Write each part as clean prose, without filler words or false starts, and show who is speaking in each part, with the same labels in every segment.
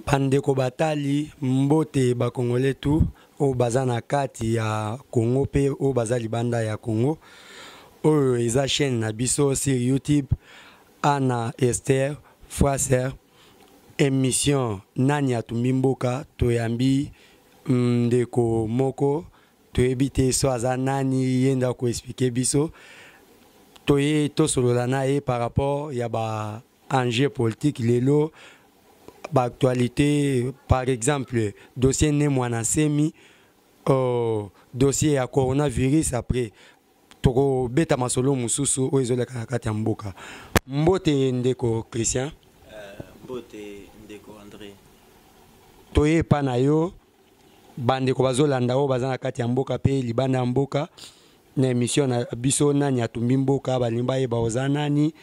Speaker 1: Bandeko batali, mbote ba congolais tout oyo baza na kati ya Congo mpe oyo baza libanda ya Congo. Oyo eza chaîne na biso sur YouTube, Anna Esther Fraser, émission Nani atumbi mboka. Toyambi ndeko moko, toyebi te so aza nani, ye nde akoexpliquer biso. Toye tosolola na ye par rapport ya ba enjeu politique lelo, baactualité, par exemple dossier Ne Muanda Nsemi, dossier ya coronavirus. Après tokobeta masolo mosusu oyo ezoleka na kati ya mboka. Mbote ndeko Christian.
Speaker 2: Mbote ndeko André.
Speaker 1: Toye epa na yo, bandeko bazolanda oyo baza na kati ya mboka mpe libanda ya mboka, na émission na biso Nani atumbi mboka. Balingi bayeba oza nani,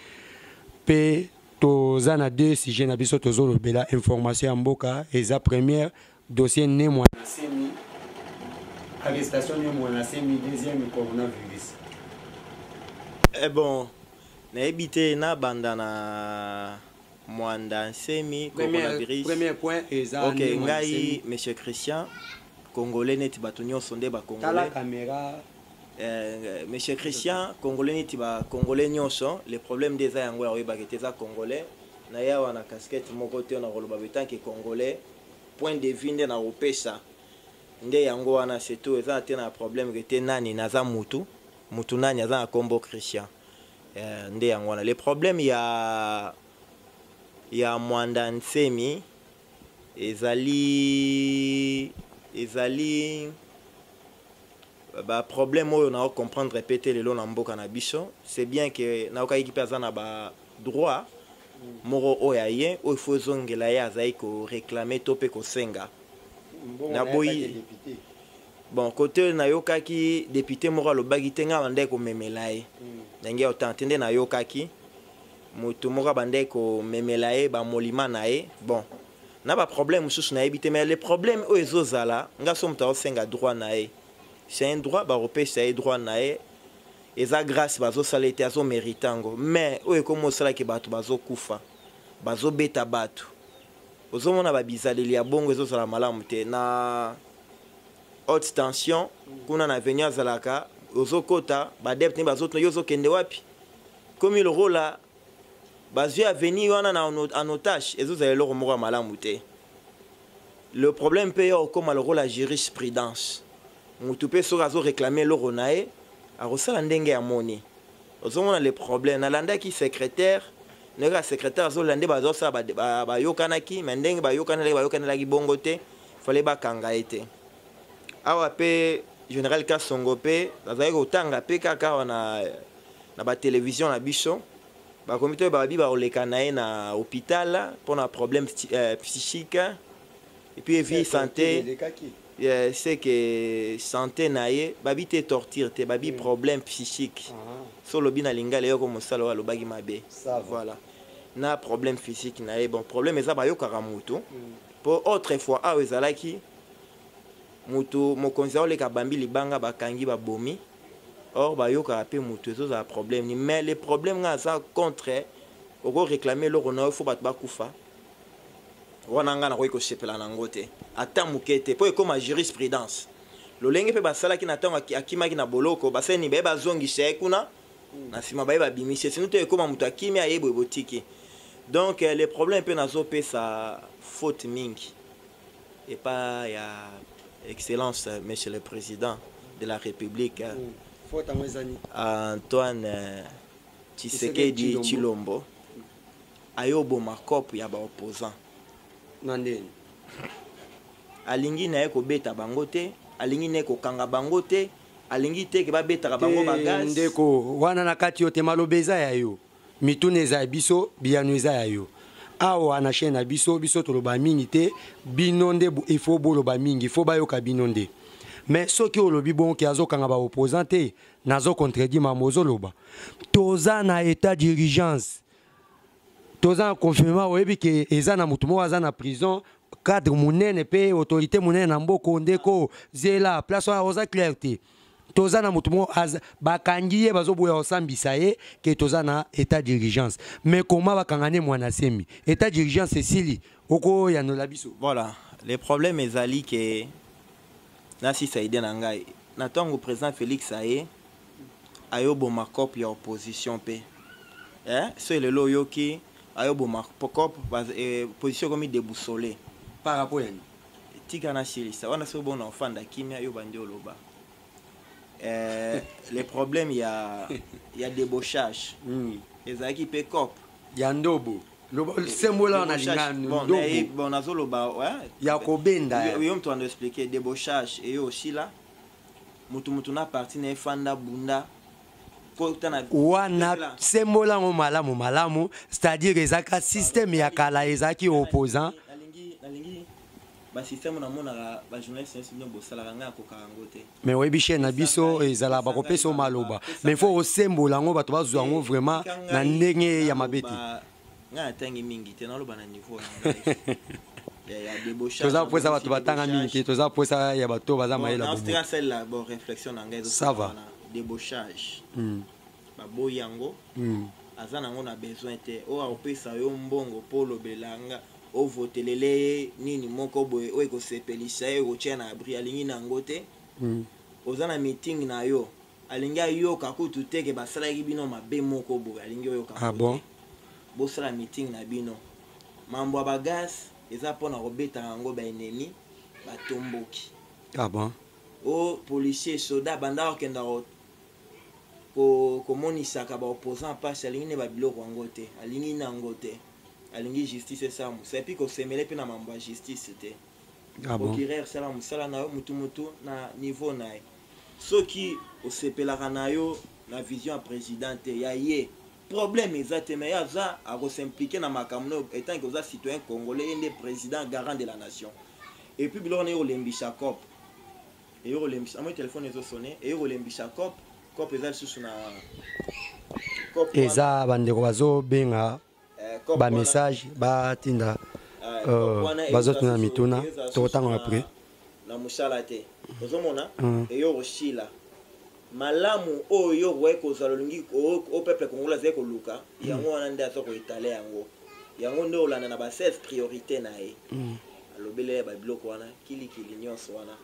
Speaker 1: mpe toza na deux sujets na biso tozolobela information ya mboka. Eza première dossier Ne Muanda Nsemi, arrestation Ne Muanda Nsemi, deuxième coronavirus.
Speaker 2: Eh bon, nayebi te nabanda na Muanda Nsemi, coronavirus.
Speaker 1: Premier point eza
Speaker 2: Ok, ngai monsieur Christian, congolais neti bato nyonso nde bacongolais.
Speaker 1: Tala caméra.
Speaker 2: Monsieur Christian, congolais neti bacongolais nyonso. Le problème nde eza yango ya oyebaka ete eza congolais. Naye awa na casquette moko te na koloba betanke congolais, point de vue nde na kopesa nde yango wana, c'est tout. Eza te na problème ke te nani naza, mutu mutu nani aza na nkombo Christian, nde yango wana. Le problème ya Muanda Nsemi ezali baproblème oyo na comprendre pe te lelo na mboka na biso. C'est bien que nayokaki mpe aza na badroit moko oyo aye oyo faut ezongela ye, azali koréclamer to mpe kosenga. Naboyi, bon, kote nayokaki député moko alobaki te, ngai bandaki komemela ye ndenge ya otanga te. Nde nayokaki moto moko abandaki komemela ye bamolima na ye. Bon, na baproblème mosusu nayebi te, mais le problème oyo ezozala nga, so moto azosenga droit na ye, c'est un droit, bakopesa ye droit na ye, eza grâce bazosala ete azomérite yango. Mais oyo ekomi osalaki, bato bazokufa, bazobeta bato, ozomona babizaleli ya bongo ezozala malamu te. Na haute tension kuna na avenue azalaka, ozokota badepte bazotuna yo ozokende wapi, komi lokola bazwi avenue wana na en otage. Ezozala eloko moko ya malamu te. Le problème mpe ya okóma lokola jurisprudence, motu mpe soki azoréclamer eloko na ye, akosala ndenge ya moni. Ozomona le problème, nalandaki secrétaire, ndenge secrétaire azolanda nde bazosala, bayokanaki, mais ndenge bayokanelaki, bayokanelaki bongo te, fallait bakanga ye te. Awa mpe général Kasongo mpe azalaki kotanga mpe kaka awa na batelevizio na biso, bakomi to babi bakoleka na ye na hôpital mpona problème psychique et puis evi santé, c'est que santé na ye babi te, torture te, babi problème psychique. So olobi na lingala, eyoko mosala oyo alobaki mabe. Voilà, na problème physique na ye. Bon, problème eza bayokaka motu mpo autrefois awa ezalaki motu mokonzi aoleka, bambi libanga, bakangi, babomi. Or bayokaka mpe motu, ezozala problème ni. Mais le problème nga aza contre, okoréclamer eloko na yo, faut bato bakufa wana, nga nakoki kosepela nango te ata moke te, mpo ekóma jurisprudence. Lolenge mpe basalaki na ntango akimaki na boloko, basali baye bazongisa ye kuna na nsima, baye babimisi ye, sino te ekóma moto akimi, aye boye, botiki. Donc le problème mpe nazopesa faute mingi epa ya excellence monsieur le président de la République, Antoine Tshisekedi Tshilombo, ayoboma cope ya baopposant.
Speaker 1: Na ndeni?
Speaker 2: Alingi na ye kobeta bango te, alingi na ye kokanga bango te, alingi te ke babetaka bango bagaz.
Speaker 1: Ndeko, wana na kati yo te. Maloba eza ya yo, mituna eza ya biso, biyano eza ya yo. Awa na chaîne na biso, biso toloba mingi te, bino nde il faut boloba mingi, il faut bayoka bino nde. Mais soki olobi bonke azokanga baopposant te, nazocontredire mambo ozoloba. Toza na état d'urgence, toza na confinement. Oyebi ke eza na motu moko aza na prison, cadre monene mpe autorité monene na mboka. Ndeko, zela place wana, oza clair te. Toza na motu moko bakangi ye, bazoboya kosambisa ye ke toza na état d'urgence. Mais koma bakanga Ne Muanda Nsemi, état d'urgence esili. Okoyanola biso.
Speaker 2: Voilà, le problème ezali ke nasisa idée na ngai na ntango président Félix aye, ayoboma cope ya opposition mpe, eh? So lelo oyoki ayoboma cope, position ekomi déboussolé.
Speaker 1: Par rapport ya nini?
Speaker 2: Tika nasilisa wana. Soki bona ofanda kimia, yo bandi oloba. Le problème ya débauchage ezalaki mpe cope.
Speaker 1: Ya ndobo. Sembola wana lingano.
Speaker 2: Bon,
Speaker 1: ndobo.
Speaker 2: Bon, nazoloba, ouais.
Speaker 1: Ya kobenda.
Speaker 2: Yo moto ando expliquer débauchage eyo osila mutu na parti na efanda bunda kota na
Speaker 1: Wana sembola yango malamu malamu, c'est-à-dire ezalaka système ya kala, ezalaki opposant.
Speaker 2: Nalingi basystème, namonaka bajournaliste nyonso bino bosalaka, ngai akokaka yango te.
Speaker 1: Mais oyebi, chaîne na biso ezala bakopesa yo maloba, mais faut osembola yango, bato bazwa yango vraiment na ndenge ya mabe te.
Speaker 2: Ngai natangi mingi te, naloba na niveau na ngai ya débauchage.
Speaker 1: Toza posa bato batanga mingi te, toza posa ya bato baza mayele ya bomoto.
Speaker 2: Nasalela bon réflexion na ngai.
Speaker 1: Ça va.
Speaker 2: Wana débauchage, baboyi yango. Aza nango na besoin te. Oyo akopesa yo mbongo mpo olobela nga, ovotelele ye nini moko boye oyo ekosepelisa ye, ekotia na abri, alingi nango te. Oza na meeting na yo, alingi ayoka kutu te ke basalaki bino mabe moko boye, alingi oyoka
Speaker 1: Ah
Speaker 2: yango
Speaker 1: bon?
Speaker 2: te. Bosala meeting na bino, mambo ya bagaz eza mpona kobetaka yango, baennemi batomboki.
Speaker 1: Ah bon?
Speaker 2: O policier, soda banda kokenda komonisaka baopposant mpasi, alingi nde babiloko yango te, alingi nango te. Alingi justice esala mosala, et puis kosemele mpe na mambo ya justice te.
Speaker 1: Ah bon?
Speaker 2: Procureur, sala mosala na yo, mutu na niveau na ye. Soki osepelaka na yo na vision ya président te, ya ye problème eza te, mais ye aza akos'impliquer na makambo no etant que oza citoyen congolais. Ye nde président, garant de la nation. Et puis biloko na ye kolembisa cope, eye kolembisa amoi, telefone ezosone, eye kolembisa cope. Cope eza lisusu na cope.
Speaker 1: Eza bandeko bazobenga.
Speaker 2: Cope.
Speaker 1: Bamessage batinda.
Speaker 2: Cope wana
Speaker 1: bazotuna mituna,
Speaker 2: eza susu
Speaker 1: tokotanga après.
Speaker 2: Na mosala te, ozomona eyo kosila malamu oyo okoki kozala olingi o peuple congolais azali koluka yango wana nde aza koetale yango. Yango nde olanda na ba 16 priorité na ye. Alobeli ye babiloko wana kilikili nyonso wana.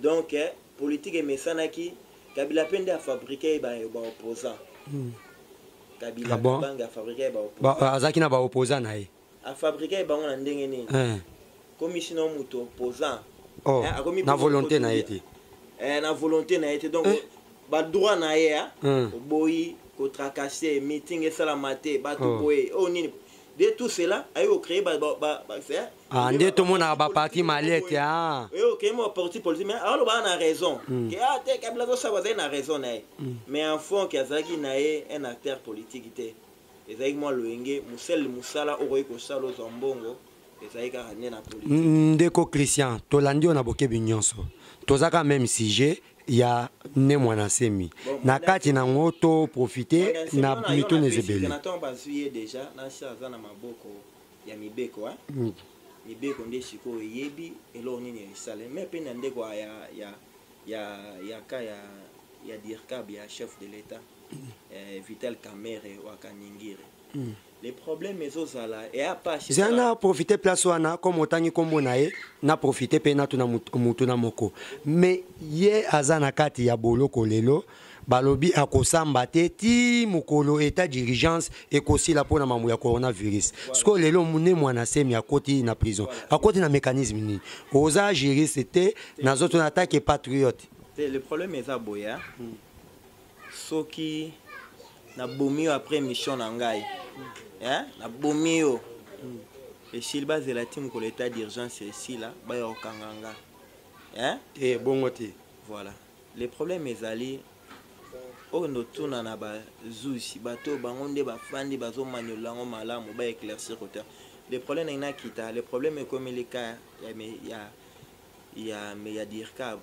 Speaker 2: Donc politique emesanaki. Kabila mpe nde afabriquer ye baopposant. Kabila.
Speaker 1: Ah bon?
Speaker 2: Kabange afabriquer ye baopposant.
Speaker 1: Azalaki na baopposant na ye?
Speaker 2: Afabriquer ye bango na ndenge nini? Komisi na moto opposant.
Speaker 1: Oh,
Speaker 2: Akomi
Speaker 1: na
Speaker 2: mpe
Speaker 1: volonté na ye te.
Speaker 2: Na volonté na ye te. Donc
Speaker 1: Eh.
Speaker 2: badroit na ye, ah, oboyi kotracasser, meeting esalama te, bato boye oyo nini de tout cela aye kocréer
Speaker 1: Ah, nde tomonaka baparti mallette, ah.
Speaker 2: Oye kocréer mo parti politique, mais alobaka na raison ke ah te, Kabila azosala, azali na raison na ye, mais en fond ke azalaki na ye un acteur politique te. Ezalaki mwa loyenge mosele, mosala okoki kosala ozwa mbongo, ezalaki kaka nde na politique.
Speaker 1: Ndeko Christian, tolandi yo na bokebi nyonso. Tozaka même sujet ya Ne Muanda Nsemi.
Speaker 2: Bon,
Speaker 1: Na kati nango toprofiter na mituna ezebele.
Speaker 2: Na ntango bazwi ye déjà, nasi aza na maboko ya mibeko, hein? Mibeko nde sikoyo eyebi eloko nini esala. Mais mpe na ndeko ya ka ya dircab ya chef de l'État, Vital Kamerhe Wakaningire, le problème ezozala eya pasi.
Speaker 1: Zela na profite place wana, comme otangi nkombo na ye, na profite mpe natuna mutuna moko. Mais ye aza na kati ya boloko lelo, balobi akosamba te ti mokolo état d'urgence ekosila mpona mambo ya coronavirus. Sikoyo lelo Ne Muanda Nsemi akoti na prison, akoti na mécanisme nini? Oza juriste te, nazotuna atake patriote.
Speaker 2: Te, le problème eza boye, hein? Soki nabomi yo après mission na ngai, hein? Nabomi yo, esili, bazela ti mokolo état d'urgence esila, baya kokanga nga, hein?
Speaker 1: Te, bongo te.
Speaker 2: Voilà, le problème ezali oyo ndotuna na bazuzi, bato oyo bango nde bafandi bazomaniola yango malamu, baéclaircir kote le problème. Nangi nakita, le problème ekomeli ka ya dircab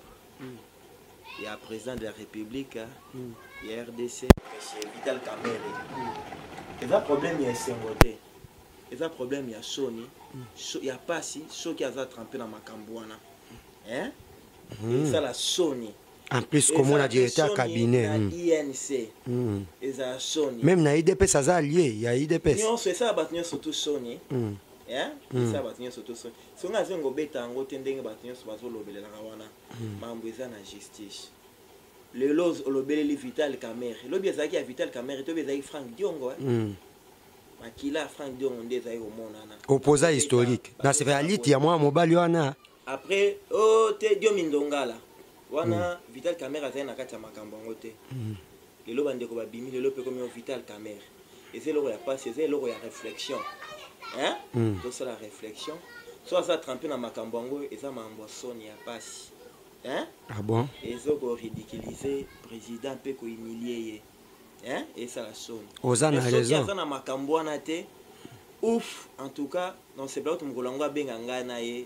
Speaker 2: ya président de la République ya RDC, monsieur Vital Kamerhe. Eza problème ya esengo te, eza problème ya soni, ya pasi. Soki aza trempe na makambo wana, hein? Ezala soni.
Speaker 1: En plus komona directeur ya cabinet
Speaker 2: na INC, ezala soni.
Speaker 1: Même na UDPS, aza allié ya UDPS.
Speaker 2: Nyonso esala bato nyonso tu soni. Esa bato nyonso to soni. Songa azengo beta yango te ndenge bato nyonso bazolobelelaka wana. Mambo eza na justice. Lelo olobeleli Vital Kamerhe, lobi ezalaki ya Vital Kamerhe, tobi ezalaki Frank Diongo, eh? Makila ya Frank Diongo nde ezalaki komonana.
Speaker 1: Opposant historique na sepela ya mwana mobali wana.
Speaker 2: Après, oh, te Diomi Ndongala wana, Vital Kamerhe azali na kati ya makambo yango te. Lelo bandeko babimi, lelo mpe komi Vital Kamerhe. Eza eloko ya pasi, eza eloko ya réflexion, hein? Tosala réflexion. So aza trempe na makambo yango, eza makambo ya soni, ya pasi, hein?
Speaker 1: Ah bon?
Speaker 2: Eza koridiculiser président mpe kohumilie ye, hein? Esala soni.
Speaker 1: Oza na
Speaker 2: Mais soki
Speaker 1: raison.
Speaker 2: Aza na makambo wana te, ouf, en tout cas nasepela kuti mokolo yango abenga ngai na ye,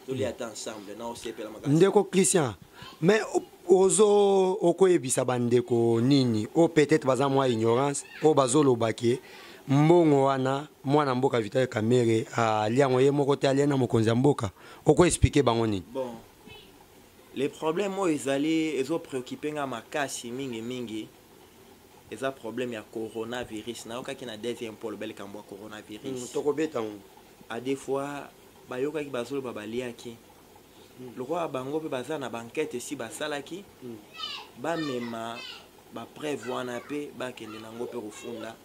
Speaker 2: tolia ata ensemble, na osepela makasi.
Speaker 1: Ndeko Christian, mais ozo okoyebisa bandeko nini oyo peut-être baza mwa ignorance, oyo bazoloba ke mbongo wana mwana mboka Vital Kamerhe aliango ye moko te, alia na mokonzi ya mboka? Okoexpliquer bango nini?
Speaker 2: Bon, le problème oyo ezali ezopréoccupe nga makasi mingimingi eza problème ya coronavirus. Nayokaki na deuxième pole olobeli likambo ya coronavirus.
Speaker 1: Tokobeta ngo.
Speaker 2: A des fois bayokaki bazoloba baliaki lokola bango mpe baza na bankete esi basalaki, bamema bapreuve wana mpe bakende nango mpe kofunda.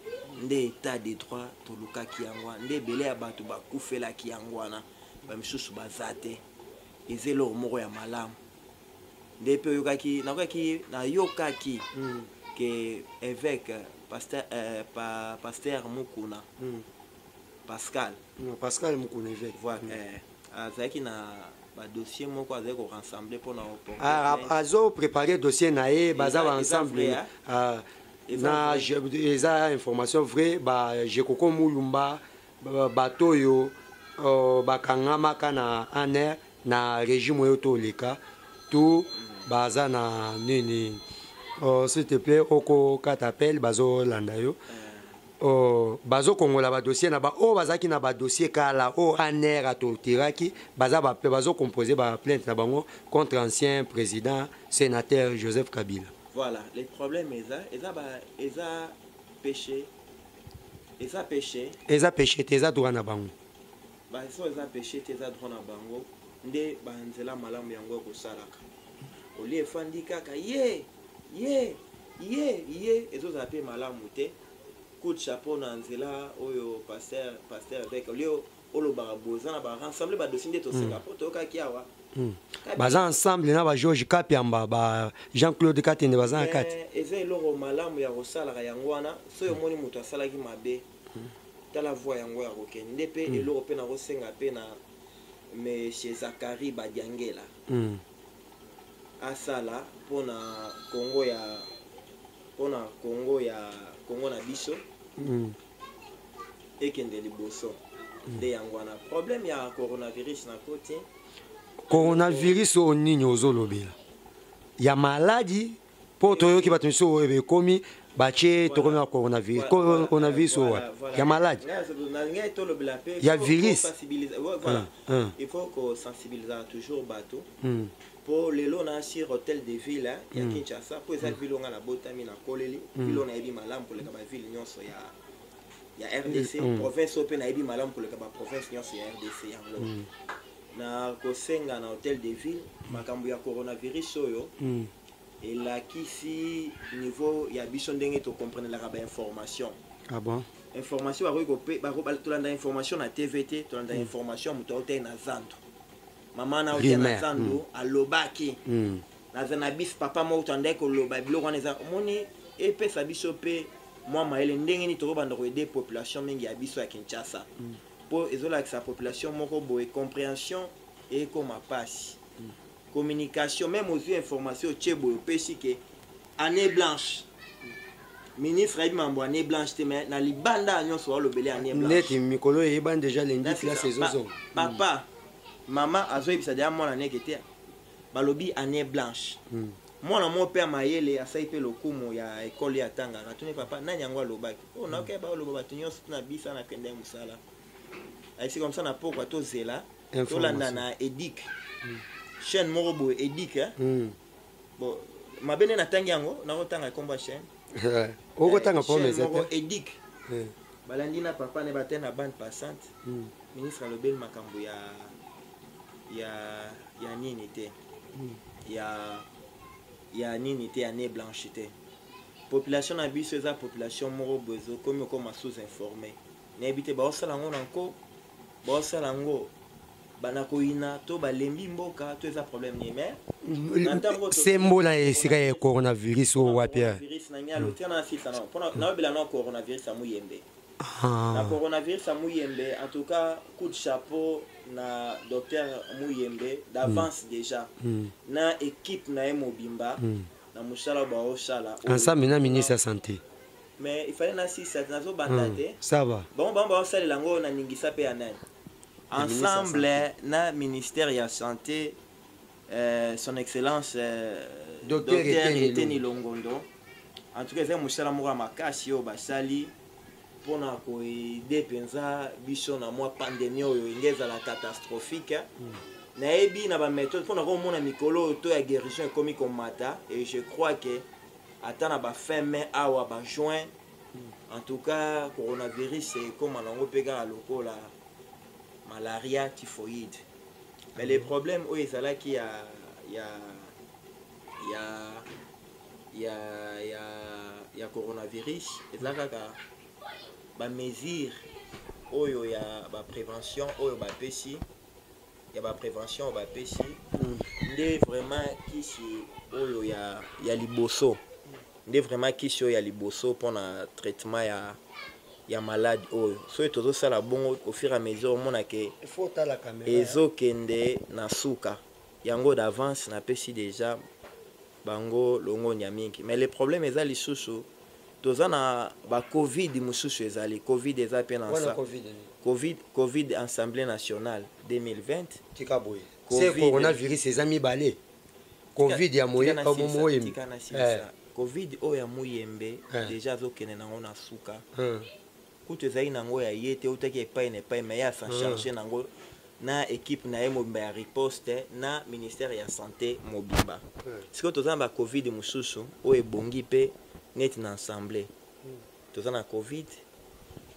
Speaker 2: Nde état de droit tolukaki yango wana, nde ebele ya bato bakufelaki yango wana, bamisusu baza te. Eza eloko moko ya malamu nde mpe oyokaki, nayokaki ke évêque pasteur, pasteur Mukuna Pascal.
Speaker 1: Pascal Mukuna, évêque.
Speaker 2: Voilà, azalaki na badossier moko azalaki korassembler mpona
Speaker 1: Ah, azo préparer dossier na ye, baza baensemble. Na eza information vrai. Ba Jekoko Mulumba, bato oyo bakangamaka na ANR na régime oyo toleka tout, baza na nini. S'il te plaît, okokata appel, bazolanda yo. Bazokongola badossier na baoyo bazalaki na badossier kala oyo ANR atorturaki. Baza bazocompose baplainte na bango contre ancien président sénateur Joseph Kabila.
Speaker 2: Voilà, le problème eza péché, eza péché.
Speaker 1: Eza péché te, eza droit na bango.
Speaker 2: Baso eza péché te, eza droit na bango. Nde banzela malamu yango ekosalaka olie efandi kaka ye ye ye ye, ezozala mpe malamu te. Coup de chapeau na nzela oyo pasteur évêque olie olobaka boye, eza na barassembler badossier nde tosenga mpo toyokaki awa.
Speaker 1: Baza ensemble na baGeorge Kapiamba, ba Jean Claude Katende, baza na kati.
Speaker 2: Eza eloko malamu ya kosalaka yango wana. Soki omoni moto asalaki mabe, tala voie yango ya kokende. Nde mpe eloko mpe nakosenga mpe na monsieur Zakari Badiangela asala mpona Congo ya Congo na biso ekende liboso. Nde yango wana problème ya coronavirus na koti.
Speaker 1: Coronavirus oyo nini ozolobela? Ya maladi? Mpo toyoki bato misusu oyo ekomi batie, tokomi na coronavirus. Coronavirus oyo wapi? Ya maladi?
Speaker 2: Ngai tolobela mpe
Speaker 1: Ya virus.
Speaker 2: Voilà, il faut kosensibiliser toujours bato mpo lelo na sur hôtel de ville ya Kinshasa, mpo eza ville onga nabotami, nakoleli, ville oyo nayebi malamu koleka baville nyonso ya RDC, province oyo mpe nayebi malamu koleka baprovince nyonso ya RDC. Yango na kosenga na hôtel de ville, makambo ya coronavirus oyo elakisi niveau ya biso ndenge tokomprenelaka bainformation.
Speaker 1: Ah bon?
Speaker 2: Information bakoki tolanda information na TV te, tolanda information moto aotali na zando, mama na ote na zando alobaki. Naza na bis papa moko toandaki koloba biloko wana. Eza omoni epesa biso mpe mwa mayele ndenge nini tokobanda koaider population mingi ya biso ya Kinshasa, mpo ezolakisa population moko boye compréhension ekoma mpasi, communication. Même ozwi information, otie boye, opesi ke année blanche, ministre ayebi mambo année blanche te, mais na libanda ya nyonso balobele année blanche.
Speaker 1: Neti mikolo eyebani déjà, lundi classe ezozonga.
Speaker 2: Papa, mama azoyebisa deya mwana neke te, balobi année blanche. Mwana moko mpe ya mayele asali mpe lokumu ya ekole ye atangaka, atuni papa nani yango alobaki oyo. Naoke baoloba bato nyonso tuna bisa nakende mosala ayebisi comme ça na pokwa tozela tolanda na edik chaîne moko boye edik. Bon, mabe nde natangi yango, nakotanga ekombo ya chaîne.
Speaker 1: Okotanga.
Speaker 2: Moko edik, balandi na papa ne bate na bande passante. Ministre alobeli makambo ya nini te, ya nini te, ya année blanche te. Population na biso eza population moko boye ezokomi okoma sous informé. Nayebi te, baosala yango na nko, baosala yango bana koyina to balembi mboka to eza problème nini, mais na ntango
Speaker 1: Sembo na esika ya coronavirus oyo wapi?
Speaker 2: Coronavirus na ngai alotia na sisa na mpona naobela na coronavirus ya Muyembe. Na coronavirus ya Muyembe, en tout cas coup de chapeau na docteur Muyembe d'avance déjà na équipe na ye mobimba na mosala baosala.
Speaker 1: Ensemble na ministre ya Santé.
Speaker 2: Mais il fallait nasisa, nazobanda te.
Speaker 1: Ça va.
Speaker 2: Bango baosalela yango na ningisa mpe ya nani, ensemble na ministère ya Santé, son excellence
Speaker 1: Docteur
Speaker 2: docteur
Speaker 1: Eteni.
Speaker 2: Eteni Longondo. En tout cas eza mosala moko ya makasi oyo basali mpona koaider mpenza biso na mwa pandémie oyo enge ezala catastrophique. Nayebi na baméthode mpona komona mikolo oyo to ya guérison ekomi komata et je crois que ata na bafin mai awa, bajuin, en tout cas coronavirus ekóma nango mpe kaka lokola malaria, typhoïde. Mais le problème oyo ezalaki ya coronavirus eza kaka bamesure oyo ya baprévention oyo bapesi, ya baprévention oyo bapesi nde vraiment kisi oyo ya liboso, nde vraiment kisi oyo ya liboso mpona traitement ya malade oyo. Soki tozosala bongo, au fur et à mesure omona ke
Speaker 1: Il faut otala caméra.
Speaker 2: Ezokende na suka yango. D'avance napesi déjà bango longonya mingi. Mais le problème eza lisusu, toza na bacovid mosusu, ezali covid eza mpe na
Speaker 1: Wana
Speaker 2: covid.
Speaker 1: Covid?
Speaker 2: Covid Assemblée nationale 2020.
Speaker 1: Tika boye.
Speaker 2: Covid.
Speaker 1: Se coronavirus eza mibale, covid ya Moyembe.
Speaker 2: Tika na silisa. Covid oyo ya Muyembe déjà azokende nango na suka. Kutu ezali nango ya ye te, eutaki epai na epai, mais ye asan charge nango na équipe na ye mobimba ya riposte na ministère ya Santé mobimba. Sikoyo toza na bacovid mosusu oyo ebongi mpe neti na Assemblée toza na covid,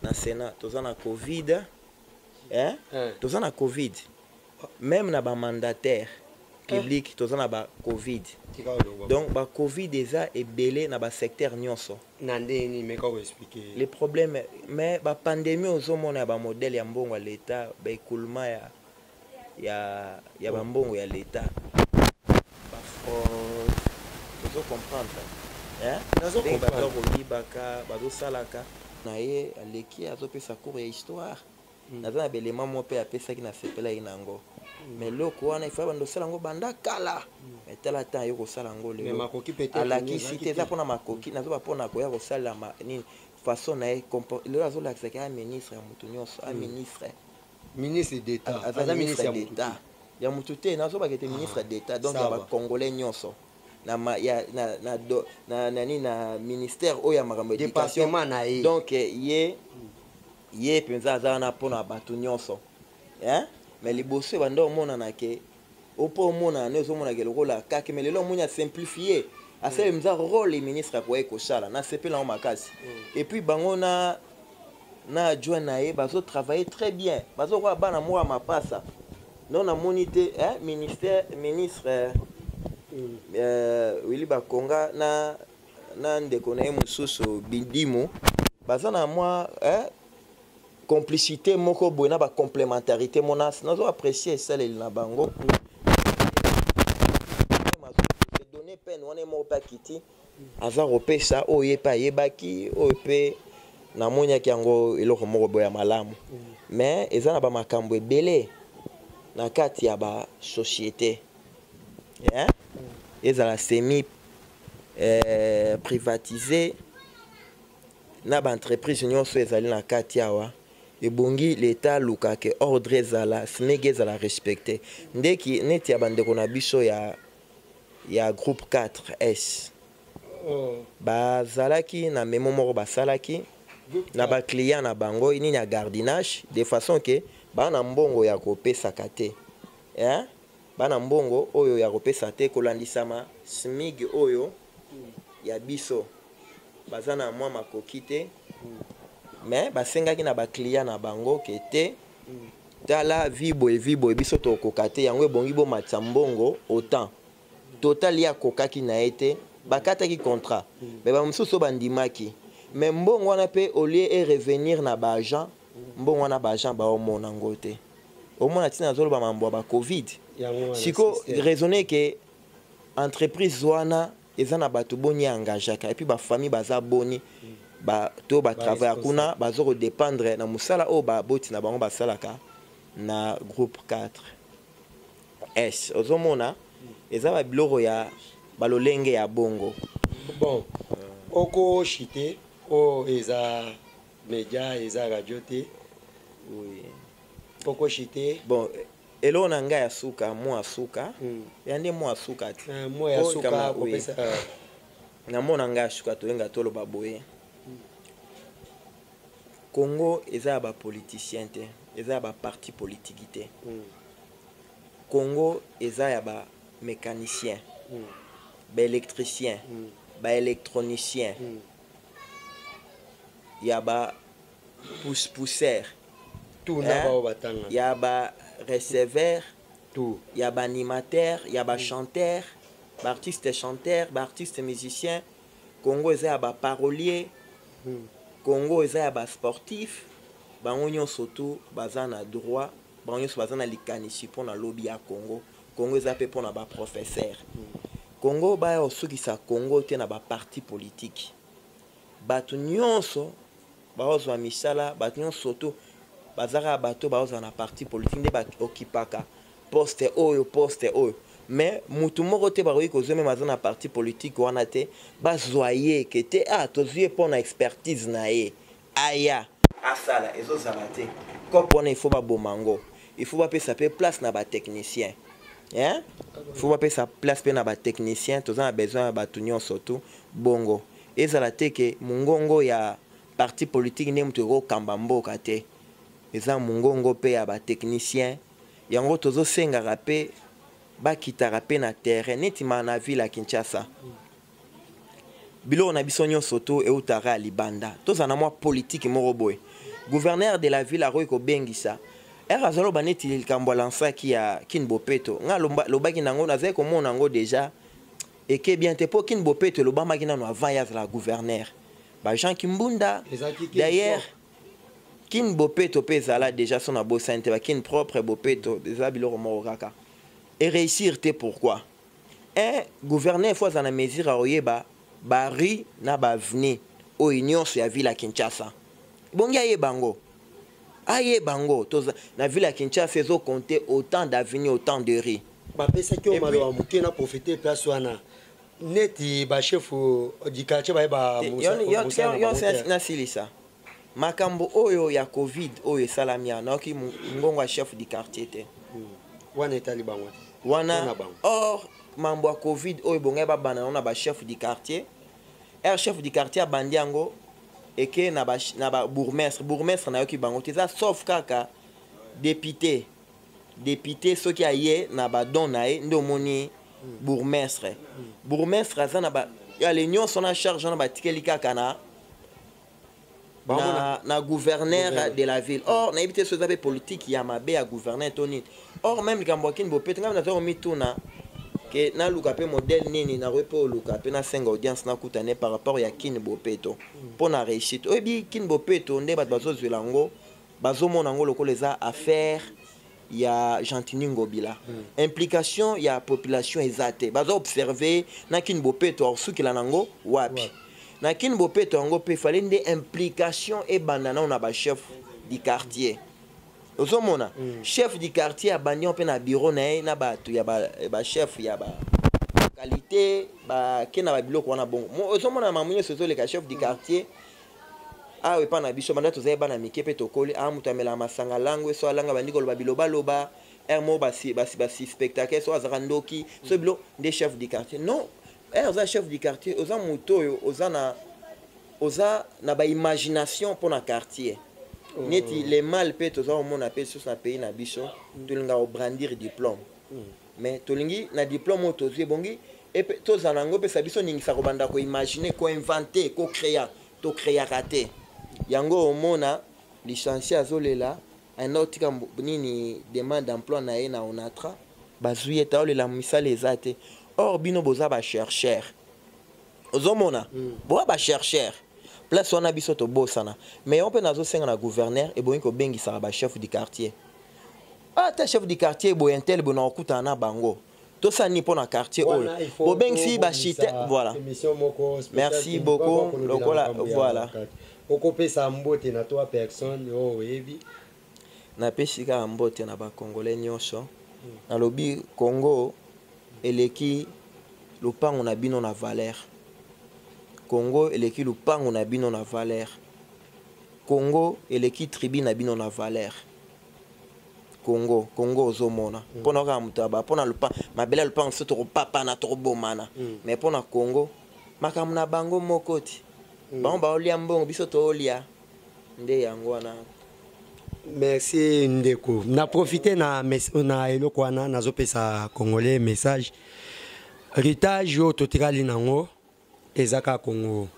Speaker 2: na Sénat toza na covid, eh? Toza na covid même na bamandataire public, toza na bacovid.
Speaker 1: Tika oloba.
Speaker 2: Donc bacovid eza ebele na basecteur nyonso.
Speaker 1: Na ndeni? Meka koexpliquer.
Speaker 2: Les problèmes, mais bapandémie ozomona ya bamodele ya mbongo ya l'État, baécoulement ya bambongo ya l'État, bafraude, tozocomprendre, hein?
Speaker 1: Nazo
Speaker 2: Ndenge bato
Speaker 1: comprendre.
Speaker 2: Koyibaka bazosalaka na ye, aleki azopesa cours ya histoire. Naza na belema moko mpe apesaki, na sepelaki na yango, mais eloko wana ifa bando osala yango banda kala, mais tala temps aye kosala yango
Speaker 1: Mais
Speaker 2: lelo.
Speaker 1: makoki peut-être
Speaker 2: Alakisi
Speaker 1: ezalaki
Speaker 2: te, eza
Speaker 1: te.
Speaker 2: mpona makoki, nazoba mpona koya kosalela nini, façon na ye lelo azolakisaki aya ministre ya motu nyonso, a ministre.
Speaker 1: Ministre d'État.
Speaker 2: Aza
Speaker 1: Aza
Speaker 2: ministre
Speaker 1: ministre ya motu.
Speaker 2: d'État ya motu te, nazobaka ete ministre d'État, donc
Speaker 1: Ça
Speaker 2: ya
Speaker 1: va.
Speaker 2: bacongolais nyonso na, ma, ya, na, na, do, na, na, nini, na ministère oyo ya makambo ya éducation.
Speaker 1: Département na ye.
Speaker 2: Donc ye mpenza aza wana mpona bato nyonso, hein? Mais liboso ebanda omonana ke opo omonana nde ozomonaka lokola kake, mais lelo omoni asimplifie, asali mpenza rôle ministre akoki kosala. Nasepela yango makasi. Et puis bango na adjoint na ye bazotravailler très bien, bazokoka bana moko ya mapasa. Non, namoni te, hein, ministère, ministre Willy Bakonga na ndeko na ye mosusu Bidimu baza na mwa, hein, complicité moko boye na bacomplémentarité mona. Nazo apprécier esaleli na bango, donner peine wana ye moko mpe akiti aza kopesa oyo ye mpe ayebaki, oyo mpe namoniaki yango eloko moko boye ya malamu. Mais eza na bamakambo ebele na kati ya basociété, eh? Ezala semi privatisé na baentreprise nyonso ezali na kati awa, ebongi leta aluka ke ordre ezala, SMIG ezala respecté. Ndeki neti ya bandeko na biso ya groupe 4S bazalaki na memo moko basalaki na baclient na bango, nini ya gardiennage, de façon ke baa na mbongo ya kopesaka te, eh? Baa na mbongo oyo ya kopesa te kolandisama SMIG oyo ya biso, baza na mwa makoki te, mais basengaki na baclient na bango ke te. Tala vi boye, vi boye, biso tokoka te, yango ebongi bomatisa mbongo autant. Total ye akokaki na ye te, bakataki contrat. Mais bamosusu oyo bandimaki, mais mbongo wana mpe au lieu e revenir na baagent, mbongo wana baagent baomona yango te. Omona ntina azoloba mambo ya bacovid. Siko raisonne ke entreprise wana eza na bato boni engageaka, et puis bafamille baza boni ba, to batravailla kuna, bazo kodépendre na mosala oyo baboti na bango basalaka na groupe 4 s. Ozomona eza babiloko ya balolenge ya bongo.
Speaker 1: Bon, okoshite oyo eza média, eza radio te.
Speaker 2: Oui.
Speaker 1: Okoshite.
Speaker 2: Bon, eloko na ngai ya suka, mwa ya suka, ya nde mwa ya suka te.
Speaker 1: Mwa ya suka kopesa.
Speaker 2: Na mona ngai ya suka, toyenga toloba boye: Congo eza ya bapoliticien te, eza ya baparti politike te. Congo eza ya bamécanicien, baélectricien, baélectronicien, ya bapousse-pousseur,
Speaker 1: tuna bao batanga,
Speaker 2: ya bareceveur,
Speaker 1: tout,
Speaker 2: ya baanimateur, ya bachanteur, baartiste chanteur, baartiste musicien. Congo eza ya baparolier. Congo eza ya basportif. Bango nyonso tu baza na droit, bango nyonso baza na likanisi mpona lobi ya Congo. Congo eza mpe mpona baprofesseur. Congo baya kosukisa Congo te na baparti politike. Bato nyonso baozwa misala, bato nyonso tu baza kaka bato baozwa na parti politique nde baokipaka poste oyo, poste oyo. Mais mutu moko te bakoki kozwa, même aza na parti politique wana te, bazwa ye ke te, ah, tozwi ye mpo na expertise na ye, aya asala. Ezozala te. Cope wana, il faut baboma yango, il faut bapesa mpe place na batechnicien, hein? Faut bapesa place mpe na batechnicien. Toza na besoin ya bato nyonso tu. Bongo ezala te ke mongongo ya parti politique nde moto ekokamba mboka te, eza mongongo mpe ya batechnicien. Yango tozosengaka mpe bakitaka mpe na terrain, neti ma na ville ya Kinshasa. Biloko na biso nyonso to eutaka ya libanda. Tozala na mwa politike moko boye. Gouverneur de la ville akoki kobengisa ere azaloba neti likambo alansaki ya Kin Bopeto. Nga lobaki nango, nazali komona yango déjà eke bien te, mpo Kin Bopeto elobamaki nano avant ye azala gouverneur, bajean Kimbunda. D'ailleurs Kin Bopeto mpe ezala déjà so na bosani te, bakin propre, bopeto, eza biloko moko kaka eréussir te. Pourquoi? Un gouverneur faut aza na mesure ya koyeba barue na baavenue oyo nyonso ya ville ya Kinshasa. Bongi ayeba yango, ayeba yango. Na ville ya Kinshasa ezocompte autant d'avenue, autant de rue.
Speaker 1: Bapesaki yo maloba moke na profite place wana, neti bachef du quartier bayeba.
Speaker 2: Nasilisa makambo oyo ya Covid oyo esalami awa, nayoki ngongo ya chef du quartier te.
Speaker 1: Wana etali bango.
Speaker 2: Wana or mambo ya Covid oyo bongai babanda yango na bachef du quartier. R chef du quartier abandi yango, eke na babourgmestre. Bourgmestre nayoki bango te, eza sauf kaka député. Député soki aye na badon na ye nde omoni bourgmestre. Bourgmestre aza na ale nyonso na charge wana, batikeli kaka na gouverneur de la ville. Or nayebi te so eza mpe politique ya mabe ya gouverneur to nini. Or même likambo ya Kin Bopeto, ngai naza komituna ke naluka mpe modèle nini, nakoki mpe oluka mpe nasenga audience, nakutane par rapport ya Kin Bopeto mpo na réussite. Oyebi Kin Bopeto nde bato bazozwela yango, bazomona yango lokola eza affaire ya Gentini Ngobila. Implication ya population eza te. Baza observe na Kin Bopeto akosukela nango wapi. Na Kin Bopeto yango mpe fale nde implication ebanda nao na bachef du quartier. Ozomona chef du quartier abandi mpe na bureau na ye na bato ya bachef ya ba qualité, bake na babiloko wana. Bongo ozomona mamu nyonso ezoleka chef du quartier awa epa na biso. Banda tozali bana mike mpe tokoli, a moto amelaka masanga, langwe, so alanga, bandi koloba bilobaloba, ere moko basuspectake so azalaka ndoki, so bilo nde chef du quartier. Non, ere oza chef du quartier, oza moto oyo oza na baimagination mpo na quartier. Neti le mal mpe toza komona mpe lisusu na pays na biso, tolingaka kobrandir diplôme, mais tolingi na diplôme oyo tozwi, ebongi tozala yango, epesa biso ningisa kobanda koimagine, koinvente, kocréa. Tocréaka te. Yango omona licencié azolela. Ayenda kotika nini, demande d'emploi na ye na Onatra, bazwi ye te, aolela misala eza te. Or bino boza bachercheur, ozomona, boza bachercheur. Place wana biso tobosana. Mais yango mpe nazosenga na gouverneur, ebongi kobengisaka bachef du quartier. Ata chef du quartier boye, intel boye, na kokutana na bango, tosala nini mpo na quartier oyo, bobengisi bachite. Voilà, merci beaucoup. Lokola voilà.
Speaker 1: Okopesa mbote na trois personnes oyo oyebi.
Speaker 2: Napesi kaka mbote na bacongolais nyonso. Nalobi Congo eleki lopango na bino na valeur, Congo eleki lopango na bino na valeur, Congo eleki tribu na bino na valeur. Congo, Congo ozomona, mpona kaka moto aba mpona mabele ya lopango, so tokopapana, tokobomana. Mais mpona Congo, makambo na bango moko ti bango baolia mbongo, biso toolia nde yango wana.
Speaker 1: Merci ndeko. Na profite na eloko wana, nazopesa Congolais message: héritage oyo totikali nango eza kaka Congo.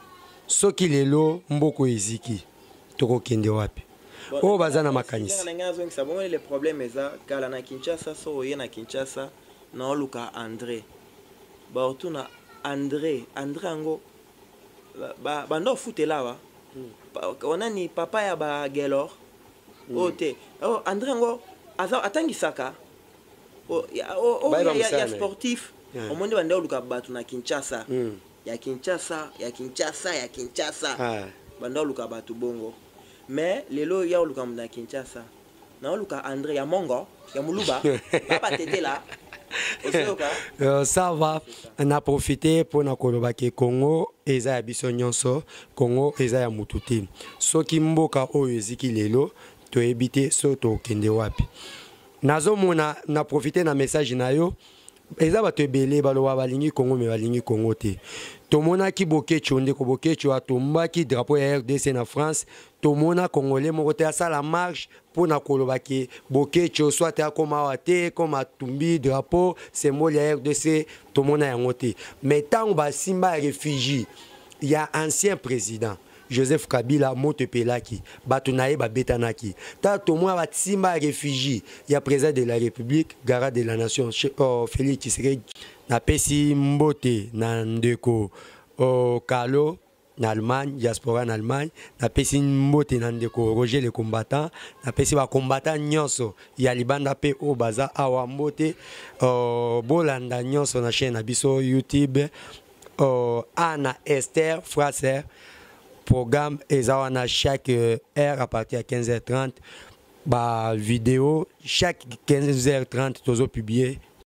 Speaker 1: Soki lelo mboka eziki, tokokende wapi? Oyo baza na makanisi.
Speaker 2: Ndenge nazongisa bongo, le problème eza kala na Kinshasa. So oye na Kinshasa, naoluka André, baotuna André, André yango banda ofutela awa, onani papa ya bagelor oyo te. Oh, André yango atangisaka ya sportif. Omoni, banda oluka bato na Kinshasa, ya Kinshasa, ya Kinshasa, ya Kinshasa, banda oluka bato bongo. Mais lelo ya oluka moto na Kinshasa, naoluka André ya mongo ya moluba babatetela.
Speaker 1: Ça va, na profite mpona koloba ke Congo eza ya biso nyonso, Congo eza ya mutu te. Soki mboka oyo eziki lelo, toyebi te so tokende wapi. Nazomona, na profite na message na yo, eza bato ebele baloba balingi Congo, mais balingi Congo te. Tomonaki Bokecho, ndeko Bokecho atombaki drapeau ya RDC na France. Tomona Congolais moko te asala marche mpona koloba ke Bokecho soit akoma awa te, koma atumbi drapeau, symbole ya RDC. Tomona yango te. Mais ntango basimba ya effigie ya ancien président Joseph Kabila, moto epelaki, bato na ye babetanaki. Tala, tomona basimba ya effigie ya président de la République, garant de la nation, oh, Félix Tshisekedi. Napesi mbote na ndeko, oh, Kalo na Allemagne, diaspora na Allemagne. Napesi mbote na ndeko Roger le combattant. Napesi bacombattant nyonso ya libanda mpe oyo baza awa mbote. Bolanda nyonso na chaîne na biso YouTube, Ana Esther Fraser. Programme eza wana chaque heure à partir ya 15h30, bavideo chaque 15h30 tozopublie.